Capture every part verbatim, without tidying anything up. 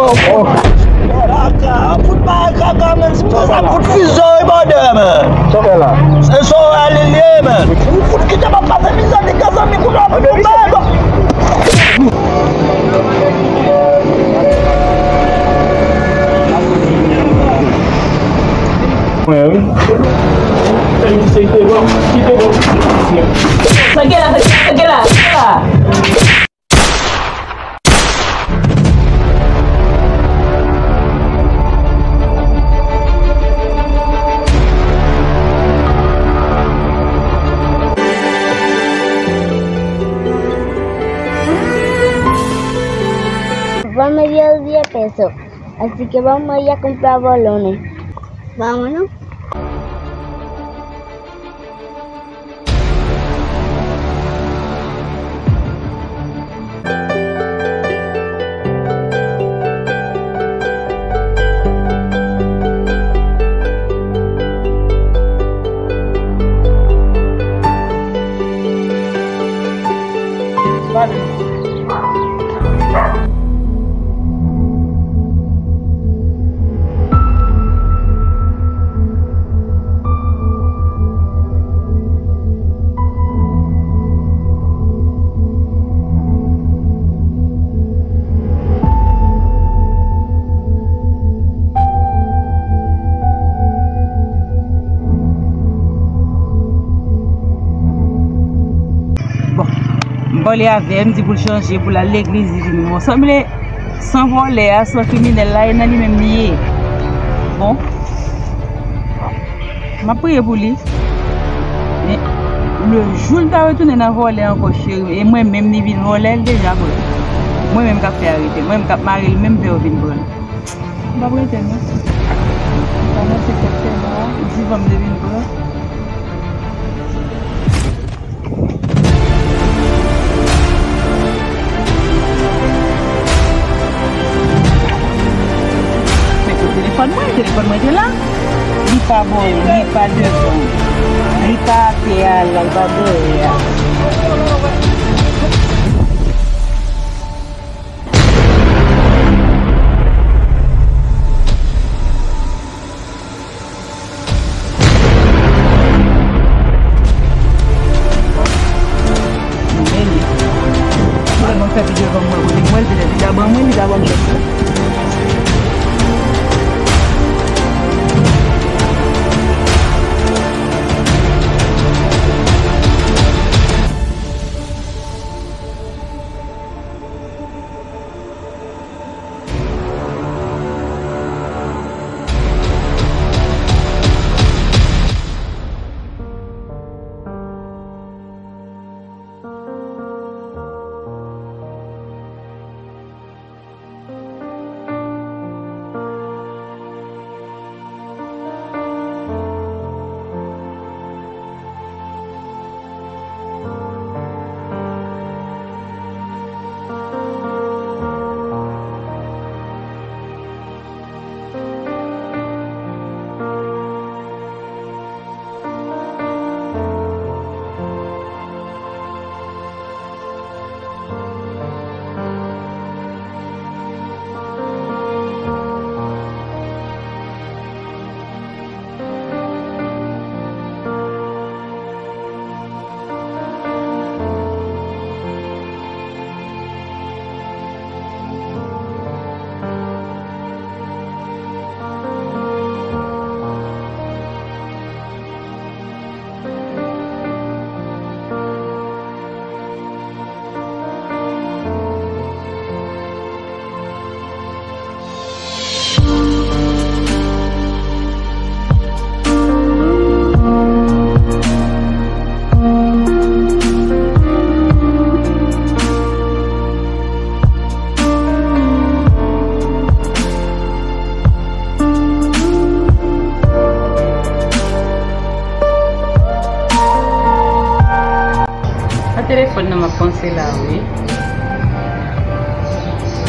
Kaka, fout bay kaka, men si se sa, fout fizè, wi, bòdè, men. Sa w fè la? Se sa w ale li ye, men. Ou fout kite m ap pase mizè, li gen zanmi kounye a pou nou bay. Mwen, wi. Sa gen la, sa gen la, sa gen la. Vamos a olvidar peso. Así que vamos allá a comprar balones. Vámonos. Bon, m pale avè l, m di pou l chanje, pou l al legliz, li vin bon. Sanble san vòlè a, san kriminèl la, e nan li menm li ye. Bon. M ap priye pou li. Men, le jou l ta retounen nan vòlè ankò, cheri, e mwen menm li vin vòlè, l deja vre. Mwen menm k ap fè arete l, mwen menm k ap mare l, menm pè yo vin pran l. M p ap rete non. M pa nan se kòk fè la, divan m te vin pran. Men pou telefòn mwen, telefòn mwen te la. Li pa bòyè, li pa devan. Li pa atè a la, li pa bòyè a. Mwen menm, mwen fè pi devan mwen kote mwen, petèt li ta ban mwen, li ta ban mwen. A telefòn nan m ap panse la, wi.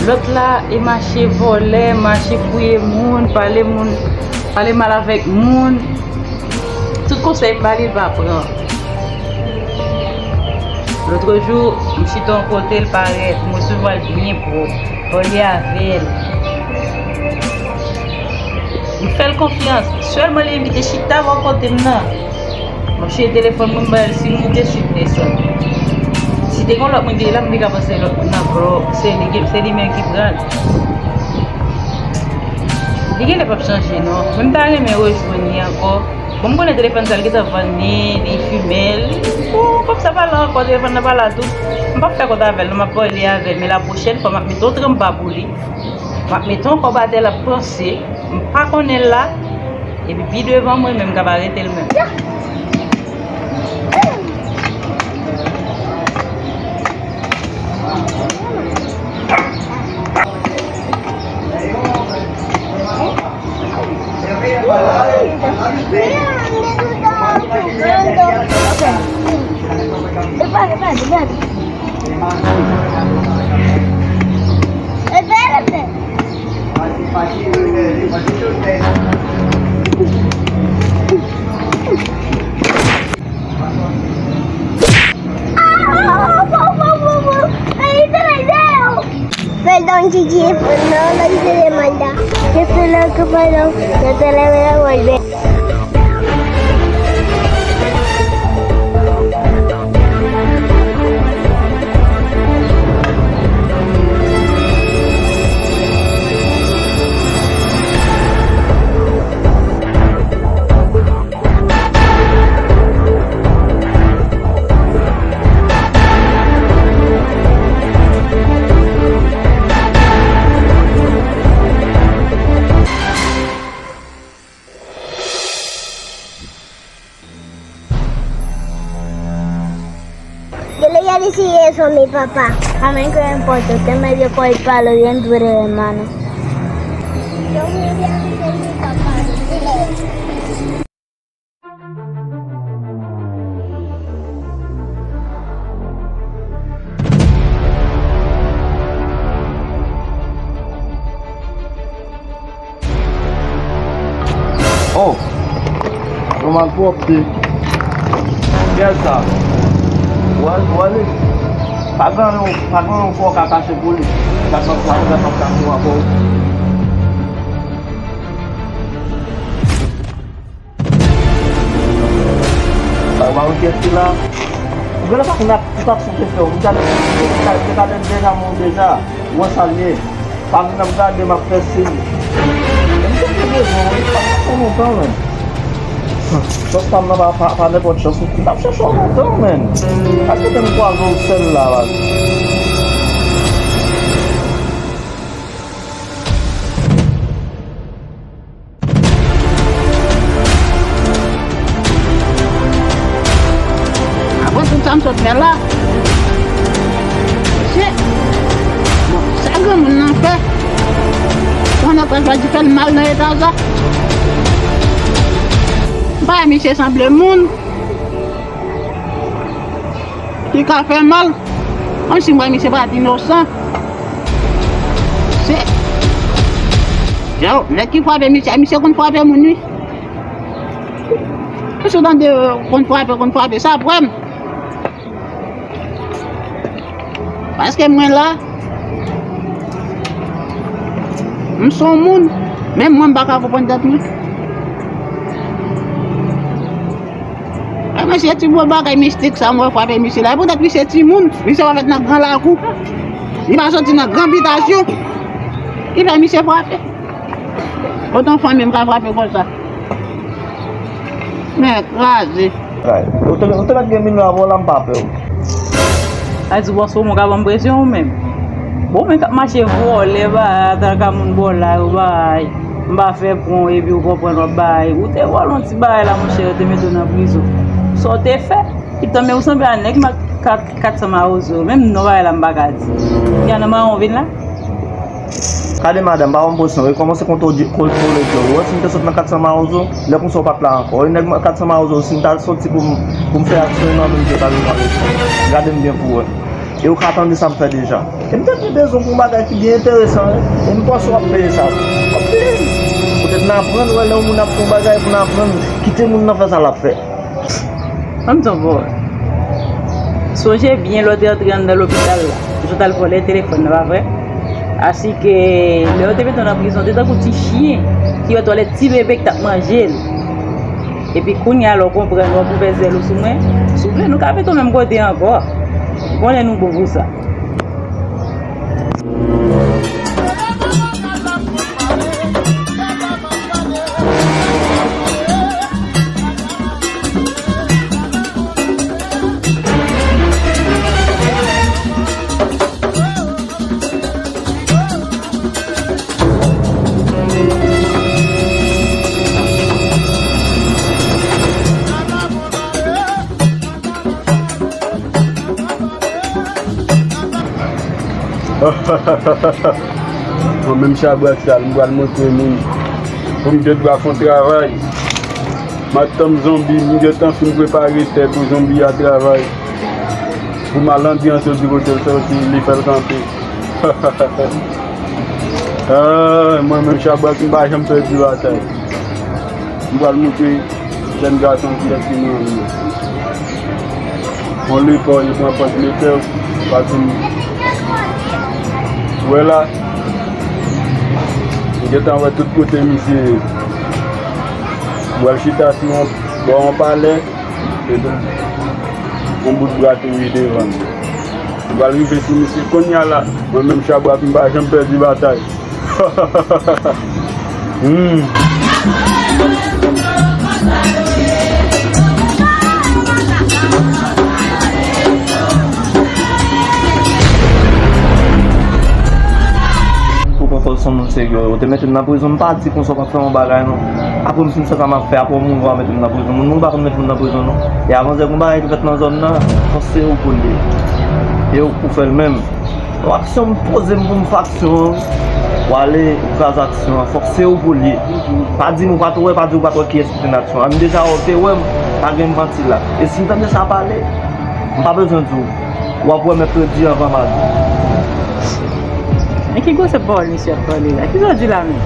Lòt la, e mache vòlè, mache fouye moun, pale moun, pale mal avèk moun. Tout konsèy m ba li, l pa pran. Lòt jou, m chita yon kote, l parèt, m resevwa l byen pwòp. Pale avè l. M fè l konfyans. Sèlman li envite chita bò kote m nan. M ap chire telefòn mwen, m ba l, si l moute sou telefòn. Si te gen lòt moun ki te la, m te ka panse lòt moun nan, bro. Se li, se li menm ki pran l. Li genlè p ap chanje, non. Men m ta renmen rejwenn li ankò. Bon, m konnen telefòn sa, l gentan vann li, li fimen l. Bon, kòm sa pa la ankò, telefòn nan pa la tou. M p ap fè kont avè l, non, m ap pale avè l. Men lapwochèn fwa, m ap mete yon tranpa pou li. M ap mete yon kòb atè, l ap panse. M pa konnen l la. Epi pi devan mwen menm, m ka pa rete l menm. Perdón, Gigi, no lo hice de maldad. Yo te lo que perdón, yo te lo voy a volver. Yo le ya decir eso a mi papá. A mí que me importa, usted me dio por el palo y en tu hermano. Yo me dio a mi papá. Oh! Yo malpwòpte. Gad sa. Wè, wè li. Pa gen yon, pa gen yon fò ka kache pou li. Gad nan fwa, gad nan fwa, gad nan fwa. Sa w pa wè kiyès ki la? Ou genlè pa konn ap, ou t ap sou te fè w. Ou ta, ou ta, ou ta deja mouri deja. Ou wè sa l ye. Pa vin ap gade m ap fè siy. Men m te bezwen w wi, pa t ap fè lontan, men. Chans pa m nan pa, pa, pa nenpòt chans. M t ap chèche w lontan, men. Èske te m kwaze w sèl la, baz? Apre tout sa m sot fè la, se, bon, sa granmoun nan fè, pandan prèske pa di fè l mal nan eta sa. M pa wè misye sanble moun ki ka fè mal. Kòmsi m wè misye pa t inosan. Se, yo, nèg ki frape misye, misye konn frape moun, wi. Misye tande, euh, konn frape, konn frape, sa prèv. Paske mwen la, m se yon moun, menm mwen m pa ka konprann tèt mwen. E mesye, ti bon bagay mistik sa m wè frape misye la. E poutèt misye timoun, misye pa fèt nan gran lakou. Li pa soti nan gran bitasyon. Ki fè misye frape. Otan fanmi m ka frape konsa. Men kraze. Ou te, ou te mèt gen milyon avè w la, m pa pè w. Sa di w panse w bon ka ban m presyon ou menm. Bon, men k ap mache vòlè bagay, ataka moun bò la yo bagay. M pa fè pran w epi w konprann w ap bagay. Ou te vòlè yon ti bagay la, monchè, yo te mete w nan prizon. Sa w te fè? Kitan, men ou sanble a nèg kat, kat san mawozo. Menm non bagay la m pa ka di. Kounya nan mawon vin la? Gade madanm, pa ban m presyon, rekòmanse kontwole, kontwole djòl ou. Wè, si m te sot nan kat san mawozo, lè konsa w pa t la ankò. E nèg kat san mawozo, si m ta soti pou m, pou m fè aksyon, e nan men m te ta vin pran leson. Gade m byen pou wè. E ou ka tande sa m fè deja. E m te gen bezwen pou yon bagay ki byen enteresan, wi. E m panse w ap peye sa. W ap peye. Poutèt n aprann, wè, lè yon moun ap fè yon bagay pou n aprann, kite moun nan fè sa l ap fè. Ann di yon pawòl. Sonje byen lè w te antre anndan lopital la. Ou sot al vòlè telefòn nan, pa vre? Asike, lè yo te mete w nan prizon, te tankou ti chen ki wè twalèt ti bebe ki t ap manje l. Epi kounye a, lè w konprann, w ap ouvè zèl ou sou mwen, souple, nou ka mete w menm kote ankò. M konnen nou bon pou sa. Mwen menm chabrak sa, m pral montre moun pou m gen dwa fè yon travay. M ap tann zonbi, m gentan fin prepare tè pou zonbi a travay. Pou malandren an soti kote l soti, li fè l kanpe. Ah, mwen menm chabrak, m pa janm pèdi batay. M pral montre jèn gason kiyès ki manman. Yon lekòl, li pran pòz lekòl, pa di m. Wè la, m gentan wè tout kote misye ye. M pral chita sou yon bò yon palè. Yon bout bra tou wi devan m. Li pral rive sou misye kounye a la. Mwen menm chabrak, m pa janm pèdi batay. Hmm. Pou konsa w se yon moun serye, yo te mete m nan prizon, m pa di konsa w pa fè yon bagay non. Apre m fin fè sa m ap fè, apre w mouri w a mete m nan prizon. Moun, moun pa konn mete moun nan prizon non. E avan zè gon bagay ki fèt nan zòn nan, fòse w pou l ye. E w, ou fè l menm. Yon aksyon m poze m pou m fè aksyon an, w ale, ou kraze aksyon an, fòse w pou l ye. Pa di m ou pa t wè, pa di ou pa t wè kiyès ki te nan aksyon an. A m deja wè w te wè m, pa gen manti la. E si m tande sa pale, m pa bezwen di w. W ap wè mèkredi anvan madi. Men ki gwosè pawòl misye ap pale la? Kisa w di la menm?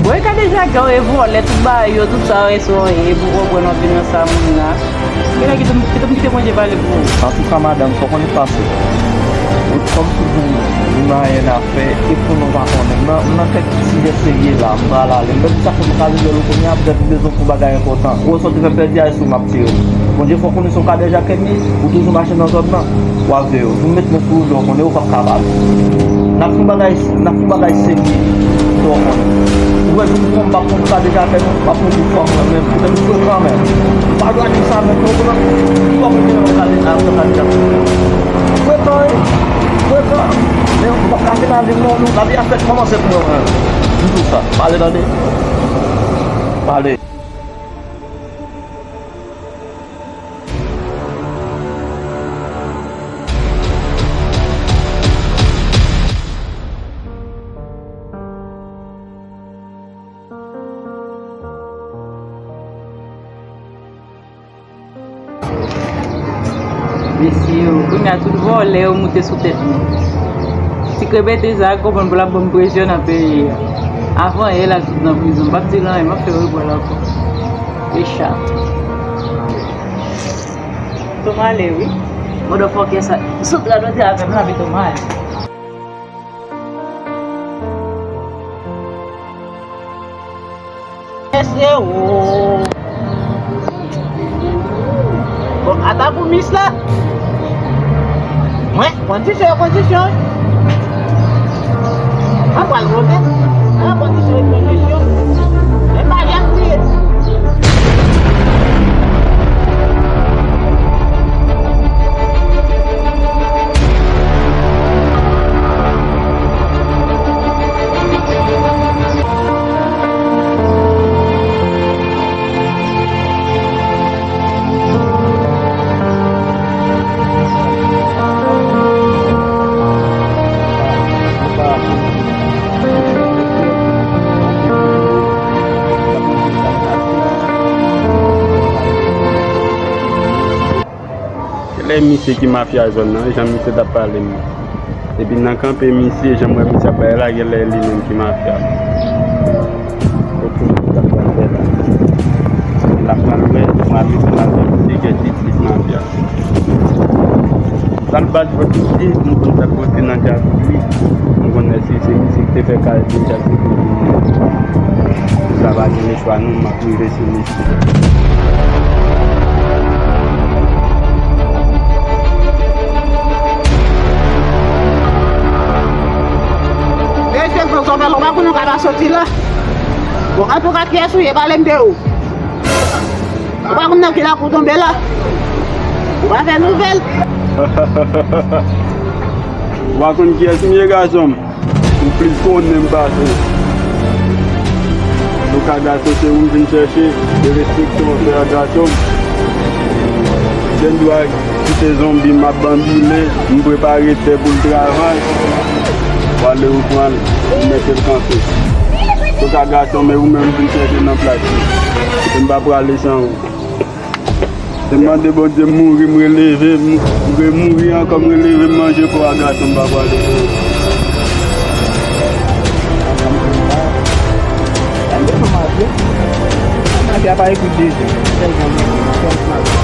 Bon, e kadejake w e vòlè tout bagay yo, tout sa w ye sou w ye, pou w konprann w ap vin nan sa moun la. Genlè kite m, kite m kite Bondye pale pou ou. Antouka, madanm, fòk w konn pase. Ou t kòmsi pou nou nan anyen n ap fè, e pou nou pa konnen. M nan, m nan kèk sijè serye la, m pral ale. M pèdi sa fè m ka rive lou kounye a, petèt m bezwen pou bagay enpòtan. Ou wè sa w te fè m pèdi a, e sou m ap tire. Bondye fè w konnen se yon kadejake m ye, ou toujou mache nan zòn nan. W ap veye w. Pou m met men sou ou, jan w konnen, ou p ap ka pale. N ap fè yon bagay, n ap fè yon bagay serye, jan w konnen. Ou wè, jouk pou m p ap konn kadejake non, m ap konn pou fanm mwen menm. Ou menm frekan menm. Ou pa dwe di sa menm, non, ou konprann? Ou pa konn ki jan w pale, ap fè kadejake. Frekan, wi. Frekan. Men ou p ap ka vin avè m non, nou, lavi a fèk kòmanse pou mwen, mwen. M di w sa. Pale, tande. Pale. Mesye yo, kounye a tout vòlè yo moute sou tèt mwen. Ti krebete sa a konprann pou l ap ban m presyon nan peyi a. Avan yè la, tout nan prizon. M p ap di l anyen, m ap fè repwèl ankò. Echa. Pito m ale wi. Motherfucker sa. M sot radote avè m la, pito m ale. Mesye, o. Bon, ata pou mis la. Mwen, kondisyon, kondisyon. Mwen pral vote. An kondisyon, kondisyon. Men pa janm bliye. Genlè misye ki mafya zòn nan, jan misye t ap pale m nan. Epi nan kanpe misye, jan m wè misye ap bay la, genlè li menm ki mafya. Oke, misye t ap pral fè la. L ap pral wè, m ap di l ap fè misye gen titlit mafya. Sa l ba Fòk li di, m konn sa pote nan djaz li. M konn si se misye ki te fè kal deja, se pou li. Sa pa gen lechwa non, m ap rive sou misye. Mesye, Fozò, fè lontan pou nou ka pa soti la. Bon, antouka, kiyès ou ye? Pale m de ou. Ou pa konn nan ki lakou w tonbe la. Ou pa fè nouvèl. Ou pa konn kiyès m ye, gason m. Ou plis konnen m pase w. Antouka, gason, se ou m vin chèche. Se respekte w fè a, gason m. Gen dwa kite zonbi m ap banbile, m prepare tè pou l travay. Ou ale ou pran l, ou mete l kanpe. Antouka, gason, men ou menm vin chèche nan plas li. E m pa prale san ou. Se mande Bondye m mouri, m releve, m, m remouri ankò, m releve, m manje kò a, gason m pa prale. Mafya pa ekout Jezi. Sèl Bondye ki nan fòs mafya.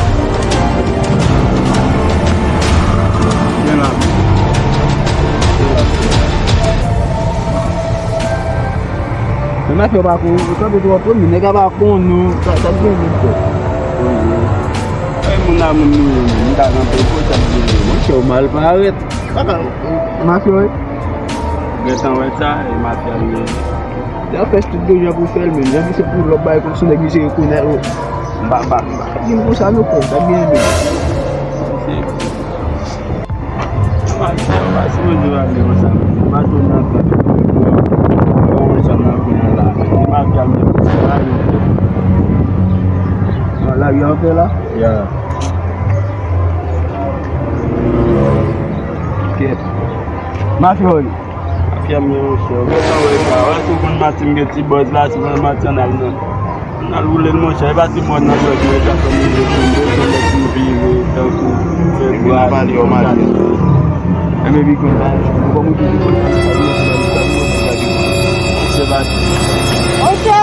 Gen la. Men mafya pa ko, ou kanpe twò pre, men nèg la pa konnen w, sa, sa k gen menm, frè? Ey, moun a moun nou ye, menm, m ta kanpe, ko sa k gen menm? Monchè, w mal parèt. Mafya, wi. Gentan wè sa, e mafya li ye. Li ap fè tout de jan pou fè l, men jan misye pou lòt bagay konn sou nèg misye rekonèt, o. M pa, m pa, m pa. Di m konsa, non, frè, sa k gen menm? Mwen pa sipoze pale konsa. Mwen pa jwenn nan fè. Mwen janm nan kounye a la. Mwen pa pral met konsa la. Nan lari an fè la? Ya. Kèt. Mafya w ye. Mafya m ye, monchè. Ou gentan wè sa. Wè si w konn manti m gen ti bòz la, si w konn manti ann al nan. Ann al woule l, monchè. E pa ti mòn nan jòj mwen ka fè m rive tonbe, se lè pou m vire, tankou fè bra. Epi nan pale yo, mafya. Enben, pi konn sa, ou kòm ou toujou konn sa, sa, sa, sa, sa, se pa. Monchè,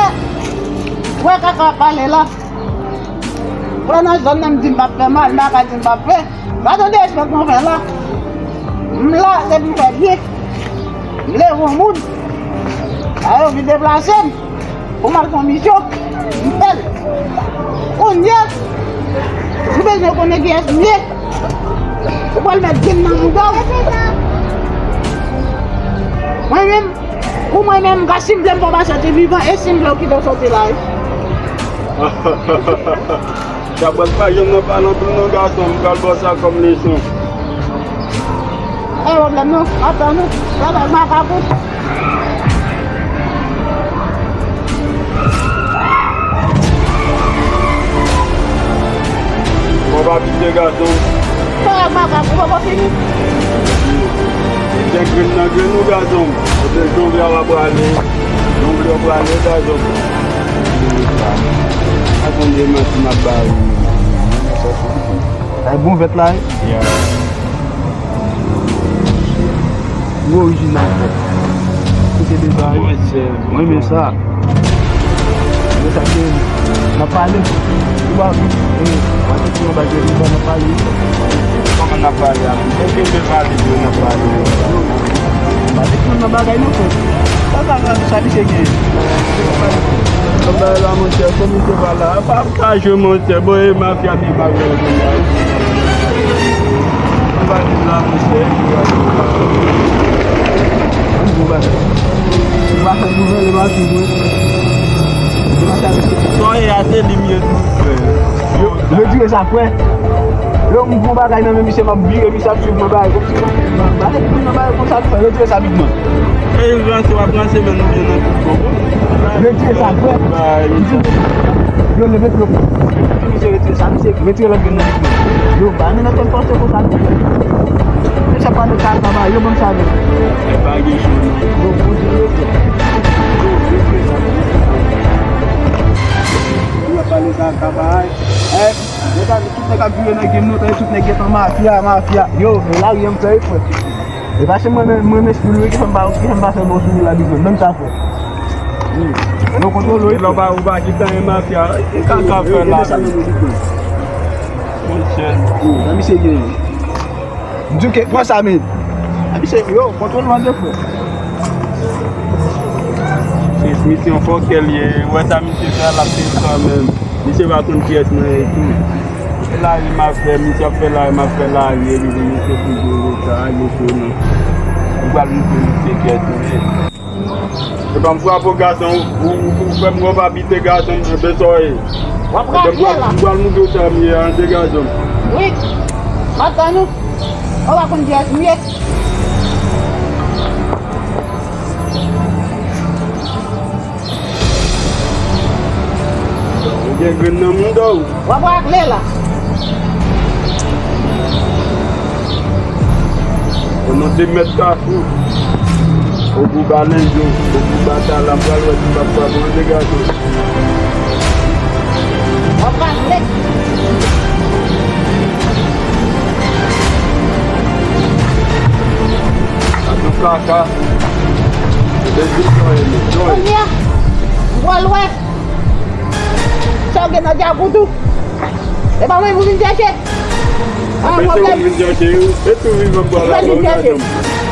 wè kaka pale la. Wè nan zòn nan m di m p ap fè mal, m pa ka di m p ap fè. Pa tande espèk mwen fè la. M la, se pou m fè byen. M leve yon moun. A yo vin deplase m. Pou m al fè yon misyon. M fè l. Kounye a, si w bezwen konnen kiyès m ye, ou pral met grenn nan mouda w. Mwen menm, pou mwen menm, m ka, si m vle m pran pa soti vivan, e si m vle w kite w soti la, wi. Chabwèt pa janm nan pale anpil non, gason, m pral ba w sa kòm leson. Pa gen pwoblèm non, m ap tann ou. Travay makak ou. Bon, pa pitié, gason. Travay makak ou poko fini. Gen grenn nan grenn ou, gason. Kote jongle a w ap prale. Jongle w prale, gason. Atann de manti m ap ba ou. Ay bon vèt la, wi. Yeah. Ou orijinal, frè. Kote de sa, wi. Mwen renmen sa. Mwen sa ke n ap pale. Ou pa, eh, w a te pran bagay de sa, n ap pale. Kòman n ap pale a? Mwen te pale, n ap pale. M pa te pran nan bagay non, frè. Sa ka sa misye gen. Sa bay la, monchè, kòm misye pa la. Pa, pa jwe, monchè, bon, e mafya ki pa jwe, monchè. Sa bay la, monchè. Ann gwo bagay. Ou pa fè gouvènman, li pa sou mwen. Sa w ye a, se li m ye tou, frè. Yo, yo dire sa, frè. Yo, m gon bagay nan men misye, m ap vire, misye ap swiv mwen bagay. Kòmsi, m pa te konn nan bagay konsa, frè. Yo dire sa, big man. E ranse, w ap ranse men nou byen nan tout bon. Retire sa, frè. Bay. Yo, leve, yo. Misye retire sa, misye retire lòt grenn nan. Yo, ba, nou nan tèt pòs konsa, nou. Misye pale sa, sa ba, yo, ban m sa, men. E pa gen chou, non. Yo, bon, yo, yo. Yo, pale sa, sa ba. Eh, yo, ta, tout nèg ap vire nan game, nou, ta, tout nèg gentan mafya, mafya. Yo, men lari an fè, frè. E pa se mwen menm, mwen menm espri wi ki fè m pa, ki fè m pa fè bon sou li la, big man. Ban m sa, frè. Yo kontwole wi. Lè w pa, ou pa kite anyen mafya. Ki kaka fè la menm? Monchè. Yo, nan misye gen. Duke, pran sa, men. Epi se yo, kontwòl mande frè. Se misyon fòkè l ye. Ou wè sa misye fè a, l ap peye l kanmenm. Misye pa konn kiyès mwen ye tou. Se lari m ap fè, misye ap fè lari, m ap fè lari, epi misye toujou reta, yo konnen. Ou pral montre misye kiyès mwen ye. Epa m frape w gason, ou, ou, ou fè m wè w pa pite gason, enben sa w ye. W ap rache la. M pral montre w sa m ye a, se gason. Wi. M ap tann ou. Ou pa konn kiyès m ye. Ou gen grenn nan mouda w. W ap ragle la. Konnen se mèt kafou. Ogou ba lenjo, ogou ba tala, m pral wè si m ap frape w, degaje. W ap ragle. Ak yon kaka. Kounye a, m pral wè sa w gen nan djakout ou. E pa mwen pou vin chèche. Ah, pwoblèm. Vin chèche, wi. E tou vivan m pral la. Vin chèche.